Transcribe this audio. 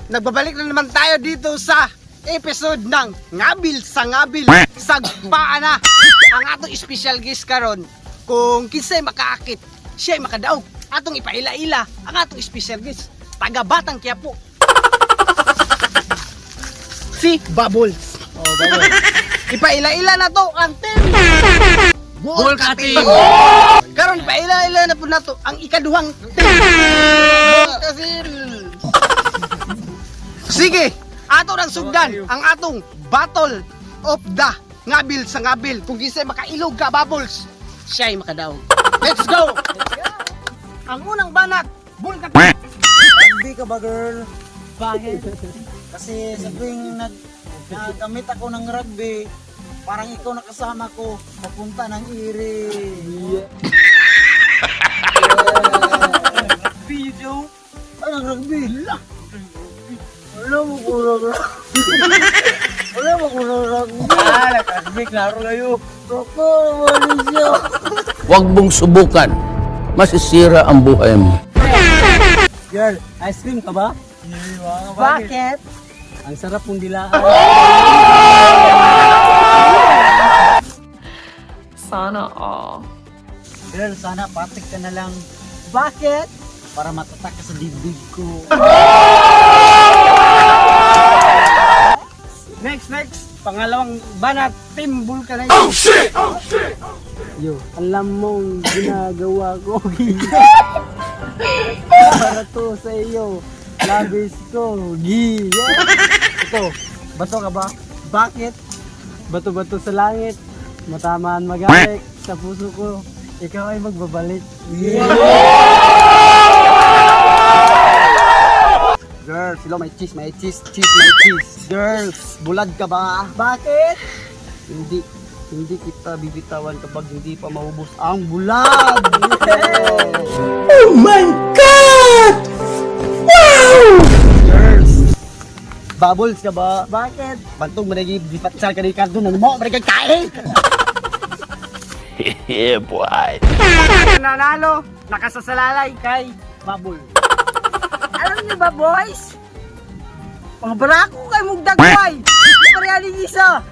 Nagbabalik na naman tayo dito sa episode ng Ngabil sa Ngabil, Sagpaa na. Ang atong special guest karon, kung kinsay makaakit, siya'y makadaog. Atong ipaila-ila ang atong special guest, taga Batang Quiapo. Si Bubbles. Oh, bubble. Ipaila-ila na to ang team Ball cutting. Karon ipaila-ila na po nato ang ikaduhang team. Ball. Sige, ato nang sugdan ang atong battle of the ngabil sa ngabil. Kung kinsay makailog ka, Bubbles, siya'y makadaog. Let's go! Ang unang banat, bull ka. Rugby ka ba, girl? Bakit? Kasi sa tuwing nagamit ako ng rugby, parang ikaw nakasama ko, papunta ng iri. Yeah. Rugby, Joe? Anong rugby? Wala mo ko rugby. Wala mo ko rugby. Ah, rugby, klaro kayo. Roko, wala siya. Huwag mong subukan. Masisira ang buhay mo. Girl, ice cream ka ba? Bakit? Ang sarap mong dilaan. Sana all. Girl, sana patik ka na lang. Bakit? Para matatak ka sa dibdib ko. Next, next. Pangalawang banat, Team Vulcanize. Oh shit! Yo, alam mong ginagawa ko. Para to sa iyo. Labis ko. Gi. Ito, bato ka ba? Bakit? Bato-bato sa langit. Matamaan magalit sa puso ko. Ikaw ay magbabalik. Girls, hello, may cheese, may cheese, cheese, may cheese. Girls, bulad ka ba? Bakit? Hindi, hindi kita bibitawan kapag hindi pa maubos ang bulad. Oh my God! Wow! Girls, bubbles ka ba? Bakit? Bantog mo naging dipatsal ka ni Ricardo na mo, marigag kain! Yeah, boy. Nanalo, nakasasalalay kay Bubble. Alam niyo ba, boys? Mga barako kay mugdagway. Parehaling isa.